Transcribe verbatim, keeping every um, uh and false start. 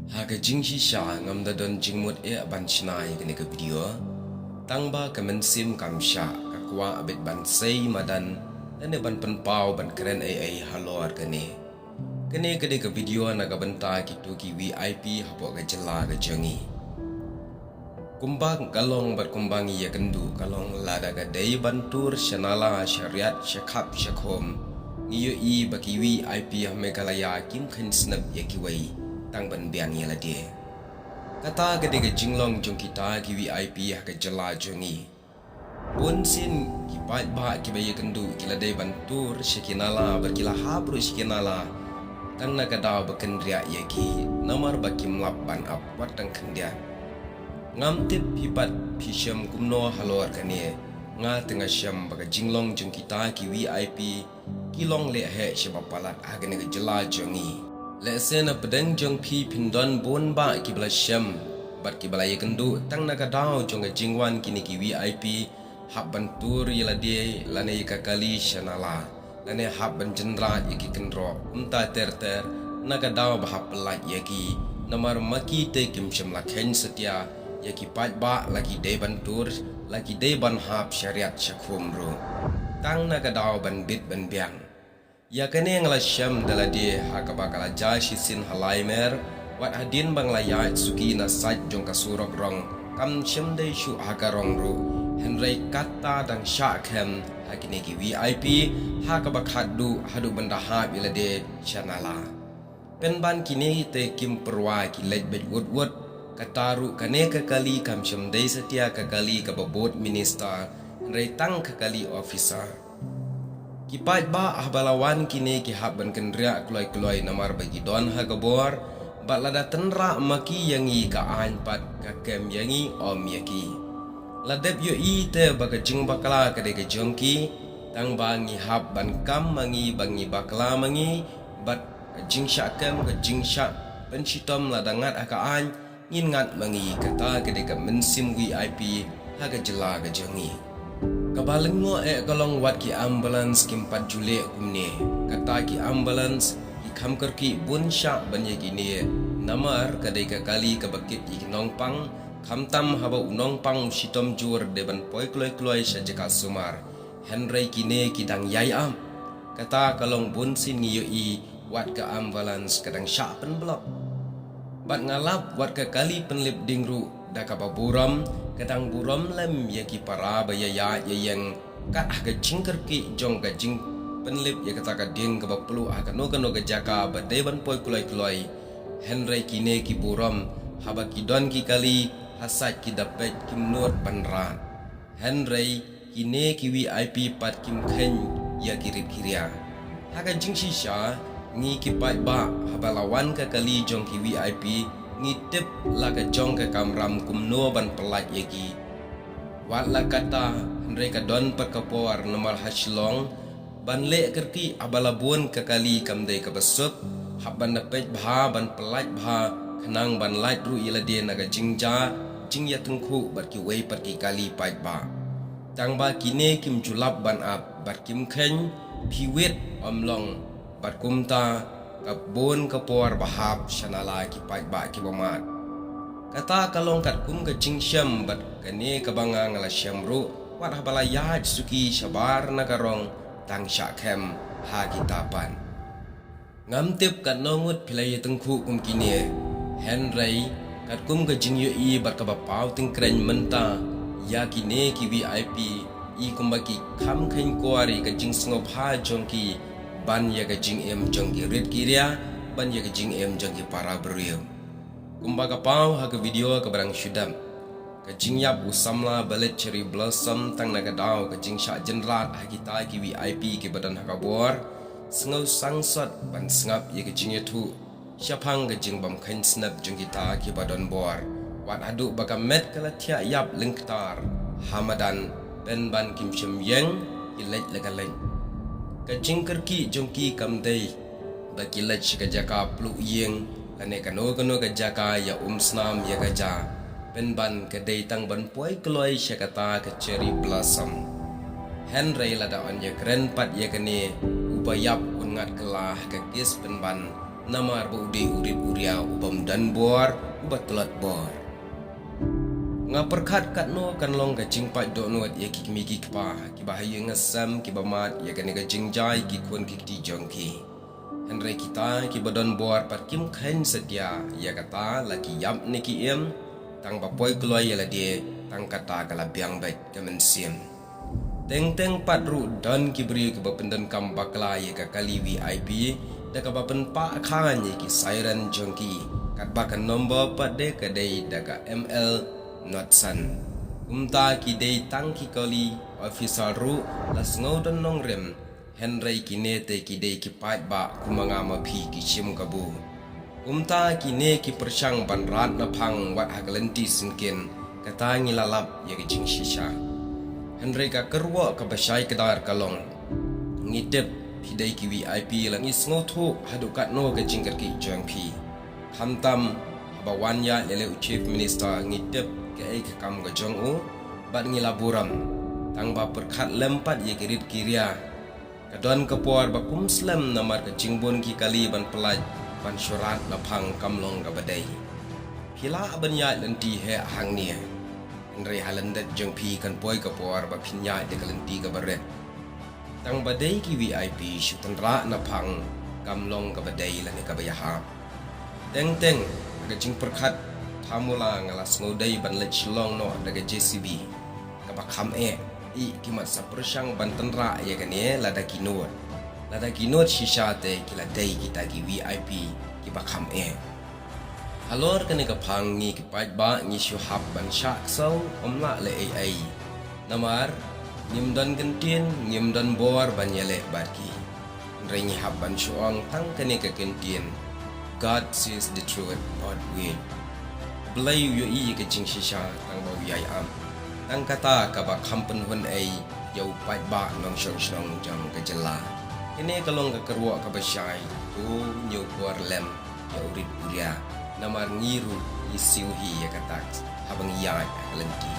Ha ka jingshisha ngam da don jingmut eh ban shna ïa kane ka video. Tang ba ka mynsiem kam shah, ka kwah beit ban sei madan lane ban pynpaw ban kren ei ei halor kane. Kane ka dei ka video na ka bynta kito ki V I P hapoh ka jylla ka jong ngi. Kumba ka long bad kumba ngi ïakynduh ka long lada ka dei ban tur sha nala, sha riat, sha khap, sha khum, ngi ïohi ba ki V I P ha Meghalaya kim kheiñ snep ïa kiwei tang ban biang ïa lade. Kata ka dei ka jinglong jong kita ki V I P ha ka jylla jong ngi. Bun sien ki paidbah kiba ïakynduh ki la dei ban tur sha ki nala bad ki la hap ruh sha ki nala tang na ka daw ba kynriah ïa ki namar ba kim lap ban ap wat tang khyndiat. Ngam tip phi pat phi shem kumno halor kane, nga te nga shem ba ka jinglong jong kita ki V I P ki long lehheh shaba palat ha kane ka jylla jong ngi. Lehse na pdeng jong phi phin don bun bah kiba la shem bad kiba la ïakynduh tang na ka daw jong ka jingwan kine ki V I P hap ban tur ïa lade lane ïa ka kali sha nala, lane hap ban jynrat ïa ki kynroh kumta ter ter na ka daw ba hap pyllait ïa ki, namar ma ki te kim shym la kheiñ satia ïa ki paidbah, la ki dei ban tur, la ki dei ban hap sha riat sha khum ruh tang na ka daw ban bit ban biang. Ïa kane nga la shem da lade ha kaba ka la jia shisien ha Laimer, wat hadien ba nga la ïaid suki na sait jong ka surok rong, kam shym dei shuh ha ka rong ruh. Hynrei kata dang shah khem ha kine ki V I P ha kaba khatduh haduh ban da hap ïa lade sha nala. Pynban kine te kim pyrwa, ki leit beit wut wut. Kata ruh kane ka kali kam shym dei satia ka kali kaba bud minister, hynrei tang ka kali officer. Ki paidbah haba la wan kine ki hap ban kynriah kloi kloi namar ba ki don ha ka bor, bad lada tynrah ma ki ïa ngi ka aiñ pat ka kem ïa ngi ym ïa ki. La dep ïohi te ba ka jingbakla ka dei ka jong ki, tang ba ngi hap ban kam ma ngi ba ngi bakla ma ngi, bad ka jingshah kem, ka jingshah pynshitom lada ngat ha ka aiñ, ngin ngat ma ngi. Kata ka dei ka mynsiem V I P ha ka jylla ka jong ngi. Kaba lyngngoh eh ka long wat ki ambulance kim pat ju leh kumne. Kata ki ambulance ki kham kyrkieh bun shah ban ïa kine, namar ka dei ka kali kaba kit ïa ki nongpang, khamtam haba u nongpang u shitom jur dei ban poi kloi kloi sha jaka sumar. Hynrei kine ki dang ïai ap. Kata ka long bun sien ngi ïohi wat ka ambulance ka dang shah pynblok. Bad nga lap wat ka kali pynlip ding ruh da kaba burom, ka dang burom lem ïa ki para ba ïaid ïaïeng kat ha ka jingkyrkieh jong ka jingpynlip ïa kata ka ding kaba pluh ha kano kano ka jaka ba dei ban poi kloi kloi. Hynrei kine ki burom, haba ki don ki kali ha sait ki da peit kim nud ban rad. Hynrei kine ki V I P pat kim kheiñ ïa ki rit ki ria. Ha ka jingshisha, ngi ki paidbah haba la wan ka kali jong ki V I P, ngi tip la ka jong ka kamram kumno ban pyllait ïa ki. Wat la kata, hynrei ka don pat ka por namar ha Shillong ban leh kyrkieh haba la bun ka kali kam dei kaba suk, hap ban da peit bha ban pyllait bha khnang ban lait ruh ïa lade na ka jingjia jingïatyngkhuh bad kiwei pat ki kali paidbah. Tang ba kine kim ju lap ban ap bad kim kheiñ, phi wit ym long bad kumta ka bun ka por ba hap sha nala ki paidbah kiba mad. Kata ka long katkum ka jingshem bad kane kaba nga nga la shem ruh wat haba la ïaid suki shabar na ka rong tang shah khem ha kita pat. Ngam tip katno ngut phi la ïatyngkhuh kum kine. Hynrei katkum ka jingïohi bad kaba paw tyngkreiñ mynta ïa kine ki V I P, i kumba ki kham kheiñ kwah ïa ka jingsngewbha jong ki ban ïa ka jingim jong ki rit ki ria, ban ïa ka jingim jong ki para briew. Kumba ka paw ha ka video kaba dang shu dep, ka jingïap u samla ba leit Cherry Blossom tang na ka daw ka jingshah jynrat ha kita ki V I P kiba don ha ka bor, sngew sangsot ban sngap ïa ka jingïathuh shaphang ka jingbym kheiñ snep jong kita kiba don bor. Wat haduh ba ka met ka la thiah ïap lyngktar ha madan, pynban kim shym ïeng, ki leit la ka leit. Ka jingkyrkieh jong ki kam dei ba ki leit sha ka jaka pluh ïing lane kano kano ka jaka ïa um snam ïa ka ja, pynban ka dei tang ban poi kloi sha kata ka Cherry Blossom. Hynrei lada yn ïakren pat ïa kane, uba ïap un ngat kylla ha ka kes pynban, Namar ba u dei u rit u ria u bym don bor, u ba tlot bor. Nga pyrkhat katno kan long ka jingpait dohnud ïa ki kmie ki kpa, ki ba ha ïing ha sem, ki ba mad ïa kane ka jingjia ïa ki khun ki kti jong ki. Hynrei kita ki ba don bor pat kim kheiñ satia ïa kata la ki ïap ne ki im, tang ba poi kloi ïa lade, tang kata ka la biang beit ka mynsiem. Teng teng pat ruh don ki briew ki ba pyndonkam bakla ïa ka kali V I P, da ka ba pynpah khan ïa ki siren jong ki, katba ka number pat de ka dei da ka M L not san. Kumta ki dei tang ki kali officer ruh la sngew don nongrim, hynrei kine te ki dei ki paidbah kum ma nga ma phi ki shim kabu. Kumta kine ki pyrshang ban rat na phang wat ha ka lynti syngkien, kata ngi la lap ïa ka jingshisha. Hynrei ka kyrwoh ka ba shai kdar ka long, ngi tip phi dei ki V I P la ngi sngewthuh haduh katno ka jingkyrkieh jong phi. Khamtam haba wan ïaid lei lei u Chief Minister ngi tip kaei ka kam ka jong u, bad ngi la burom. Tang ba pyrkhat lem pat ïa ki rit ki ria, ka don ka por ba kum slem namar ka jingbun ki kali ban pyllait ban shu rat na phang kam long ka ba dei. Phi lah ban ïaid lynti heh hangne, hynrei ha lyndet jong phi kan poi ka por ba phin ïaid da ka lynti ka ba rit. Tang ba dei ki V I P shu tynrah na phang kam long ka ba dei lane ka ba ïahap. Teng teng ha ka jingpyrkhat, thamula nga la sngew dei ban leit shlong noh da ka J C B, ka ba kham eh. I ki mat sa pyrshang ban tynrah ïa kane lada ki nud. Lada ki nud shisha te ki la dei kita ki V I P ki ba kham eh. Halor kane ka phang ngi ki paidbah ngi shu hap ban shah ksew, ym lah leh ei ei. Namar ngim don kyntien, ngim don bor ban ïaleh bad ki. Hynrei ngi hap ban shu ong tang kane ka kyntien, God sees the truth outweigh. Blei u ïohi ïa ka jingshisha tang ba u ïai am. Tang kata ka ba kham pynhun ei ïa u paidbah nongshong shnong jong ka jylla. Kane ka long ka kyrwoh ka ba shai, to ñiew por lem ïa u rit u ria. Namar ngi ruh ngi siew hi ïa ka tax haba ngi ïaid ha ka lynti.